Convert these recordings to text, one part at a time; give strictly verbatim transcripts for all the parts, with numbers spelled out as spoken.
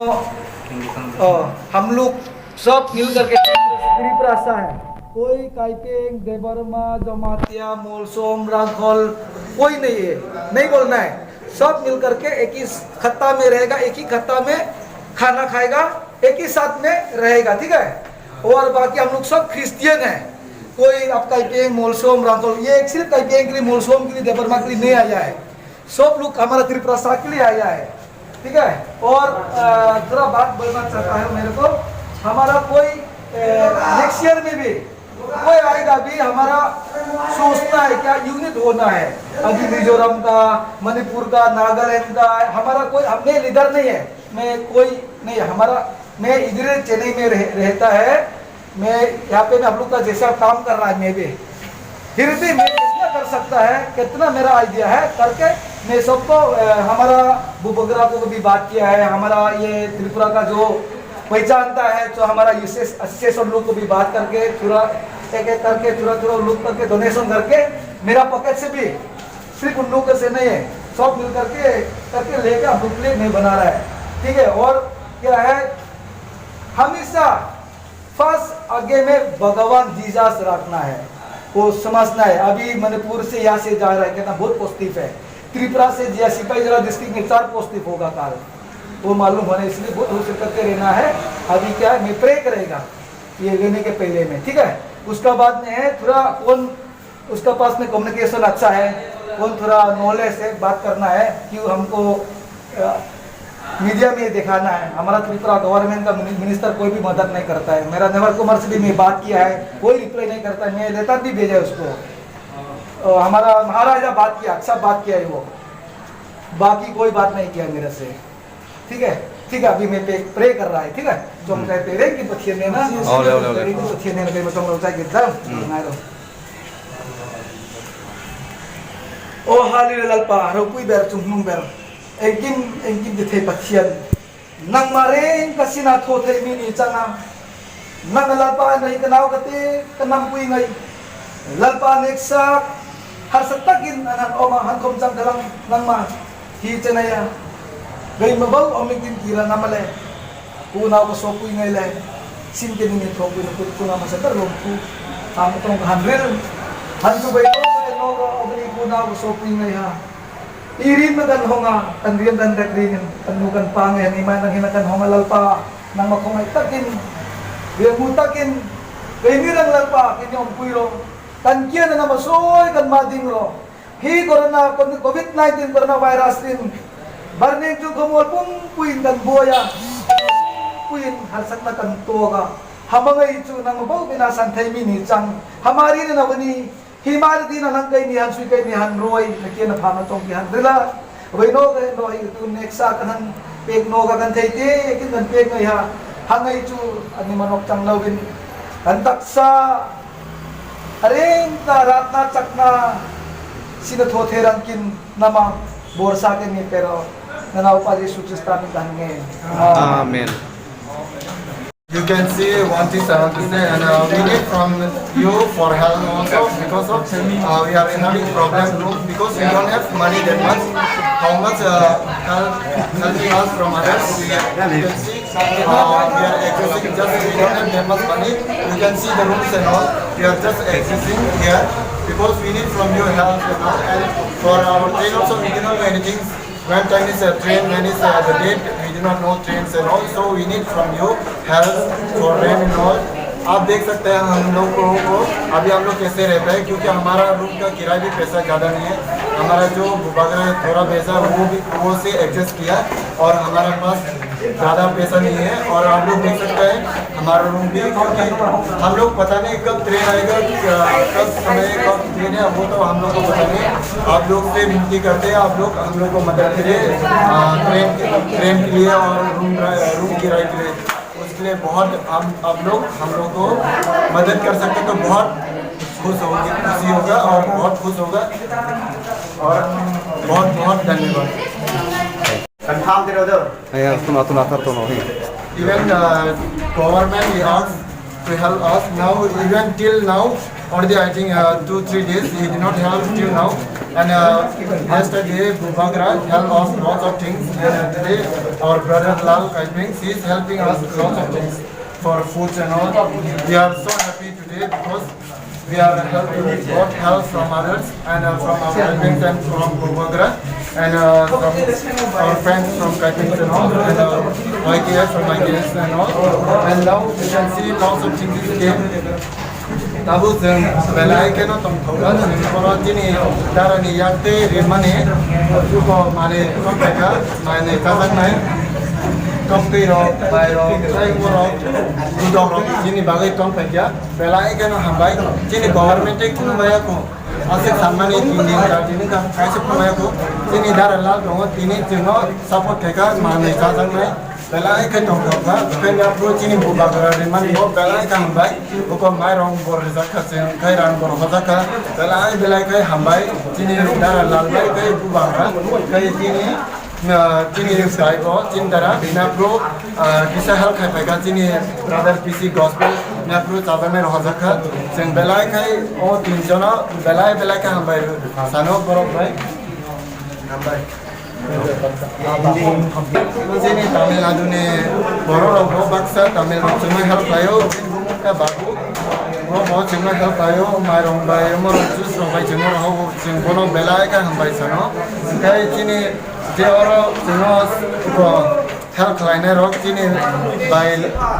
ओ, हम लोग सब मिल करके त्रिपुरा से है। कोई काइपेंग, देबरमा, जमातिया, मोलसोम, रांखल, कोई नहीं है, नहीं बोलना है। सब मिल करके एक ही खत्ता में रहेगा, एक ही खत्ता में खाना खाएगा, एक ही साथ में रहेगा, ठीक है? और बाकी हम लोग सब क्रिश्चियन हैं। कोई अब काइपेंग, मोलसोम, रांखल, ये एक सिर्फ काइपेंग के लिए, मोलसोम के लिए, देबरमा के लिए नहीं आया है। सब लोग हमारा त्रिपुरा के लिए आया है, ठीक है। और अ, थोड़ा बात बोलना चाहता है मेरे को, हमारा कोई नेक्स्ट ईयर में भी कोई आएगा भी, हमारा सोचना है क्या, यूनिट होना है। अभी मिजोरम का, मणिपुर का, नागालैंड का, हमारा कोई, हमें लीडर नहीं है, मैं कोई नहीं है। हमारा, मैं इधर चेन्नई में रह, रहता है, मैं यहाँ पे मैं हम लोग का जैसा काम कर रहा है, मैं भी, फिर भी मैं जितना कर सकता है, कितना मेरा आइडिया है करके मैं सबको, अ, हमारा बुबगरा को भी बात किया है, हमारा ये त्रिपुरा का जो पहचानता है, जो हमारा एसोसिएशन लोग को भी बात करके थोड़ा एक एक करके, थोड़ा थोड़ा लोग करके, डोनेशन करके, मेरा पॉकेट से भी, सिर्फ उन लोगों से नहीं है, सब मिल करके, करके लेके हम बुकलेट नहीं बना रहा है, ठीक है। और क्या है, हमेशा फर्स्ट आगे में भगवान जीसस रखना है, वो समझना है। अभी मणिपुर से यहाँ से जा रहा है, कितना बहुत पॉजिटिव है। त्रिपुरा से जिया सिपाही जला डिस्ट्रिक्ट में चार पॉजिटिव होगा कल, वो मालूम होना, इसलिए बहुत होशियार करके रहना है। अभी क्या है, मैं प्रे करेगा ये लेने के पहले में, ठीक है। उसका बाद में है थोड़ा कौन उसका पास में कम्युनिकेशन अच्छा है, कौन थोड़ा नॉलेज है, बात करना है, क्यों हमको मीडिया में दिखाना है। हमारा त्रिपुरा गवर्नमेंट का मिनिस्टर कोई भी मदद नहीं करता है। मेरा नेवर कुमार से भी मैं बात किया है, कोई रिप्लाई नहीं करता है। मैं लेटर भी भेजा है उसको। अ, हमारा महाराजा बात किया, अच्छा बात किया है वो, बाकी कोई बात नहीं किया मेरे से। ठीक है, ठीक है, अभी मैं पे, प्रे कर रहा है, ठीक है। Chong chai pe reng ki Pathian ne na. Ole, ole, ole. Reng ki Pathian ne na, kay matong rau chai ki dam. Hmm. Ngai rau. O hali Lalpa, rau pui ber, chung nung ber. Engkim, engkim di thei Pathian. Nang ma reng ka sina tho thei mini changa. Nang Lalpa nai ka nau ka te ka nam pui ngai. Lalpa neksa harsa takin anan oma hankhom chang dalang nang ma. Hi chenaya, gai mabau omik din kira namale, ku nau ko sopui ngai le, sin ke nini thopui na kut kuna masa tar lom ku, am tong handril, han tu bai no bai no ko ogni ku nau ko sopui ngai ha. Irin na kan honga, kan rian dan dak rin, kan nu kan pang ya ni man nang hina kan honga Lalpa, nang ma khongai takin, dia mu takin, gai ni rang Lalpa, kini om kui ro, kan kia na nama soi kan ma ding ro. Hi corona, covid nineteen corona virus tin barning chu khomol pum puin kan boya, puin harsakna kan toga. Hamangai chu nang bau bina san thai mini chang. Hamari na wani himar di na nang kai ni han sui kai ni han roi na kia na phana tong ki han rila. Wai no kai no hi tu neksa kan han pek no ka kan thai te kin kan pek ngai ha. Hangai chu ani manok chang lawin kan taksa Areng ta ratna chakna sina tho the rang kin nama borsa ke ni pero nana upa Jisu Krista ni kan nge. Amen. You can see one thing I want to say, and uh, we need from you for help also because of uh, we are having problem because we don't have money that much. How much uh, help helping us from others? We, you can see Uh, we are existing just we don't have that much money. You can see the rooms and all. We are just existing here because we need from you help and all. And for our train also, we do not know anything. When time is a train, when is uh, the date, we do not know trains and all. So we need from you help for rent and all. आप देख सकते हैं हम लोग को, को अभी हम लोग कैसे रहता है, क्योंकि हमारा रूम का किराया भी पैसा ज़्यादा नहीं है। हमारा जो बुबागरा है, थोड़ा पैसा वो भी वो से एडजस्ट किया और हमारे पास ज़्यादा पैसा नहीं है। और आप लोग देख सकते हैं हमारा रूम भी, क्योंकि हम लोग पता नहीं कब ट्रेन आएगा, क्या- कब समय कब ट्रेन है, वो तो हम लोग को पता नहीं। आप लोग से विनती करते हैं, आप लोग हम लोग को मदद करिए, आ, ट्रेन के ट्रेन के लिए और रूम रूम किराए के लिए। उसके लिए बहुत हम आप लोग हम लोग को मदद कर सकते तो बहुत खुश होगी, खुशी होगा और बहुत खुश होगा और बहुत बहुत धन्यवाद। Confirm karo do. Hey, atun atun atar to no hi. Even uh, government he asked to help us. Now even till now Already, I think, uh, two, three days, he did not help till now. And, uh, yesterday, Bubagra helped us lots of things. And, uh, today, our brother Lal Kaipeng, he is helping us lots of things for foods and all. We are so happy today because we are helping, got help from others and, uh, from our helpings and from Bubagra and, uh, some our friends from Kaipeng and all, and, uh, Y K S from Y K S and all. And now you can see lots of things came. Tabuk chwng belai kheno tongthokma, chwng bono chini darani yak tei rimani, uko manwi tongphaikha, manwi chajaknai, toktwi rok, bai rok, tei borok, budok rok chini bagwi tongphaikha, belai kheno hambai, chini government tei khulumaya kho, aswk sanmani tin din char din wngkha, kaisa khulumaya kho, chini dara lal tongo, tini chwngno support khaikha, manwi chajaknai. Belai khe tongthok kha, khe yapro chini Bubagra rimani bo belai khe hambai. Buko mairong bo rijak kha, chwng khai rang bo rohorjak kha. Belai belai khe hambai chini dara Lalbai khe Bubagra khe chini, ah, chini sai bo chini dara yapro, ah, kisa help khai phaikha chini brother P C Gospel yapro chajaknai rohorjak kha. Chwng belai khe o tin jono belai belai khe hambai sano borok bai. Hambai. Chini Tamil Nadu ni borok rok bo baksa Tamil rok chwngno help khlaio, bini bumung khe Babu, bo bo chwngno help khlaio, mairong bai, omo rok juice rok bai chwngno rohor, chwng bono belai khe hambai sano. Tei chini je oro chwngno bo help khlainai rok chini bai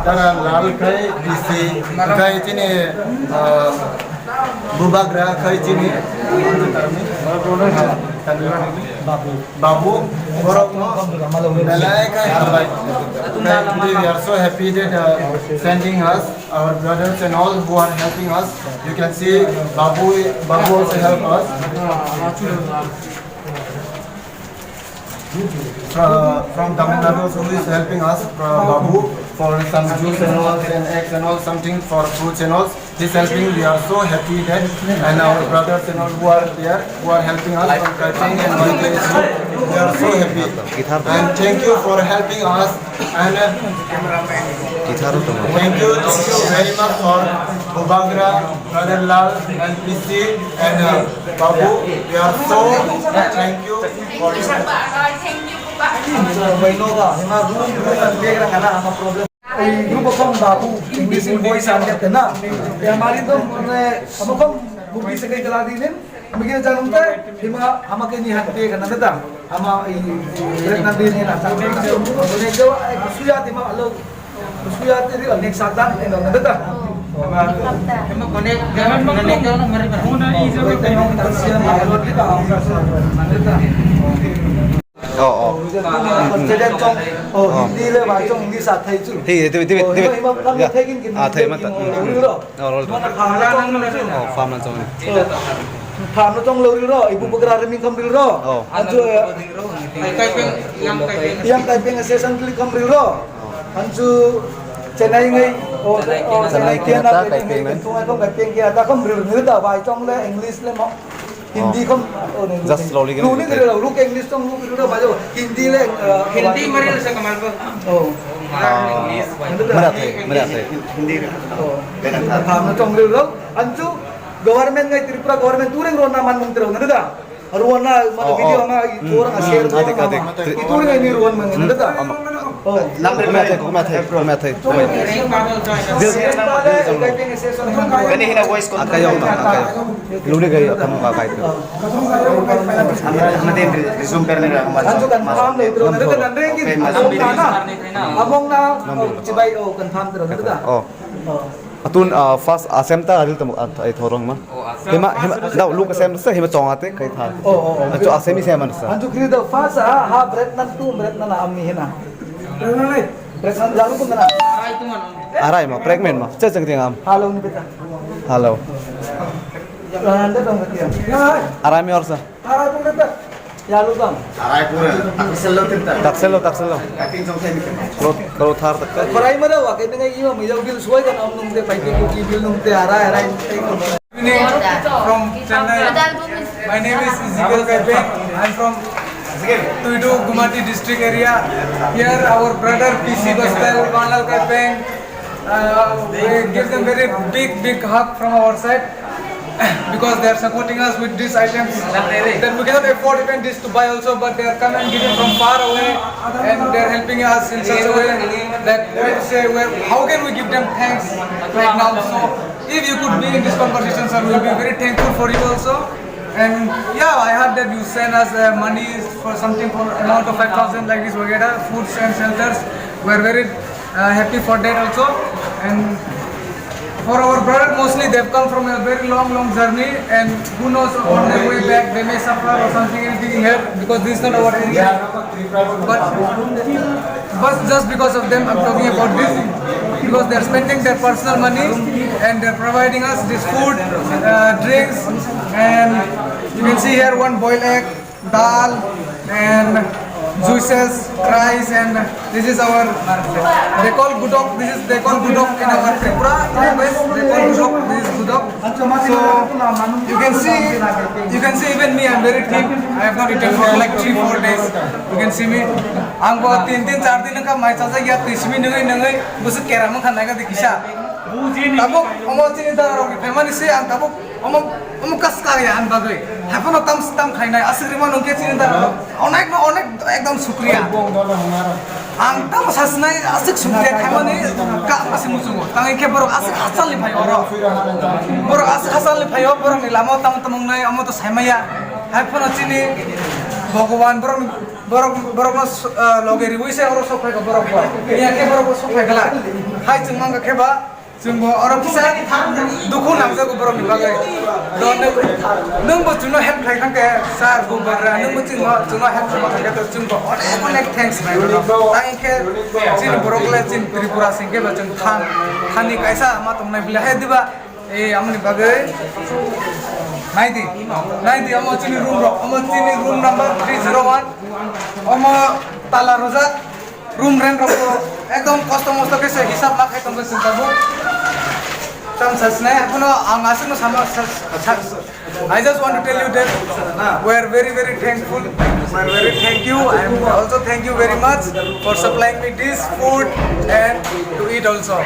dara Lal khai bisi, khai chini, ah, Bubagra khai chini Babu. Babu, borok no belai khai hambai. Thank you. We are so happy that, uh, sending us, our brothers and all who are helping us. You can see Babu, Babu also help us. Uh, from Tamil Nadu, who is helping us, uh, Babu, for some juice and all, and eggs and all, something for fruits and all. This helping, we are so happy that, and our brothers and all who are there, who are helping us from Kaipeng and Wangkei, we are so happy. And thank you for helping us, and, uh, thank you, thank you very much for Bubagra, Brother Lal, and P C, and, uh, Babu. We are so thank you for your Ei, grupo kom babu, English in boys and that na. Ya mari to, mane, amo kom murgi se kai kala di nin. Mungkin janum te, hima, hama ke ni hat pe kana da. Hama, ei, red na di nin, asa. Mane jo, eh, suya di ma alo, suya di di next satan, eh, na da. Hima connect, connect, connect, mari, mari. Oh, oh. Confident chong, oh, Hindi le bai chong English a thai chu. Thei, thei, thei, oh, thei. Hima, hima, ya. Thei kin kin. Ah, thei, kin mata. Kin, oh, ril ro. Oh, ril. Mana farm na chong, oh, farm na chong. Oh, farm na chong lo ril ro, ibu pukra riming kam ril ro. Oh. Anju, yang kai peng, yang kai peng. Yang kai peng se sang klik kam ril ro. Anju, Chennai ngai, oh, oh, Chennai kia na kai peng, kai peng, kai peng kia ta kam ril ril da bai chong le English le mo. Hindi kom, oh, no, just slowly. Lu ni kiri lo, lu ke English tong, lu kiri lo, bajo. Hindi le, eh, Hindi mari le sa kamal ko. Oh. Ah, mera the, mera the. Hindi. Oh. Bena tha. Ham no tong lo. Anchu government ngai Tripura government turing ro na man mung tiro, nada? Ro na, mana video ma, i orang share ko. Adik, adik. Itu ring ini ruan mang, nada? Ama. Oh. Kumya thai, kumya thai, kumya thai. Kani hina voice ko. Akayo, akayo. Luli gari kamu ka kai tu. Mate resume perne ra hama. Anju kan paham le, itu kan ring. Okay, mas. Among na, among na, oh, chibai, oh, confirm terus, nada? Oh. Oh. Atun, ah, first asem ta adil tamo, ah, ai thorong ma. Oh, asem. Hima, hima, da, lu ka sem sa, hima chong ate, kai tha. Oh, oh, oh. Acho asem i sem an sa. Anju kiri da first, ha, ha, break nan tu, break nan ami hina. Break nan jalu kun na. Arai ma, pregnant ma. Che cheng cheng am. Hello ni beta. Hello. Ande dong beta. Arai mi orsa. Hello bang. Arai pura. Taksel lo tinta. Taksel lo, taksel lo. Kating jong thai ni. Lo, lo thar tak. Korai ma da wa ke ngai ima mi jong bil suai kan am nung te pai ke ki bil nung te arai arai. Evening from Chennai. My name is Ezekiel Kaipeng. I'm from Tuidu, Gumati district area. Here our brother P C Gospel, Vanlal Kaipeng. Uh, we give them very big, big hug from our side. because they are supporting us with these items. Then we cannot afford even this to buy also, but they are coming and giving from far away, and they are helping us in such a way that we will say, well, how can we give them thanks right now? So if you could be in this conversation, sir, we'll be very thankful for you also. And yeah, I heard that you sent us uh, money for something for amount of five thousand, like this, वगैरह, foods and shelters. We are very uh, happy for that also. And for our brother, mostly they've come from a very long, long journey, and who knows, on their way back they may suffer or something, anything here, because this is not our area. But, but just because of them, I'm talking about this, because they're spending their personal money and they're providing us this food, uh, drinks, and you can see here one boiled egg, dal, and juices, rice, and this is our, they call gudok, this is, they call gudok in our Tripura language, they call gudok, this is gudok. So you can see, you can see even me, I'm very thin. I have not eaten for like three, four days. You can see me. Ang bo tin din, char din ka mai chaja ya, tismi nungai nungai, busu kera mangkha nai ka di kisa. Tabuk omo chini dara rok ni phaimani se ang tabuk omo, omo kas ka ya ang bagwi. Haphano tam tam khainai, aswk rima nung khe chini dara rok. Onek no onek ekdom shukriya. Ang tamo sasnai aswk shukriya khaimani ka aswk muchungo. Tang khe borok aswk hachal ni phai oro. Borok aswk hachal ni phai o, borok ni lama o tamo tamo wngnai, omo to saimaya. Haphano chini Bhagwan borok, borok, borok no, ah, loge riwi se oro sok phai ka borok bo. Iya khe borok bo sok phai kala. Hai chwng mang khe ba. Chwngbo oro kisa dukhu nangjago borokni bagwi. Do nwng, nwngbo chwngno help khlai kha khe, sir, bubagra, nwngbo chwngno, chwngno help khlai kha khe, to chwngbo onek onek thanks bai mano. Tang khe chini borok le chini Tripura sing khe ba chwng than, thani kaisa ma tongnai bwle hai diba, eh, amoni bagwi. Naidi, naidi, omo chini room rok, omo chini room number three zero one, omo tala rojak. Room rent rok bo ekdom kosto mosto khe se hisab ma khai tongkha chwng tabuk. Tam sa sinai, haphano ang aswkno sama sa, sa, I just want to tell you that we are very, very thankful. We are very thank you. I am also thank you very much for supplying me this food and to eat also.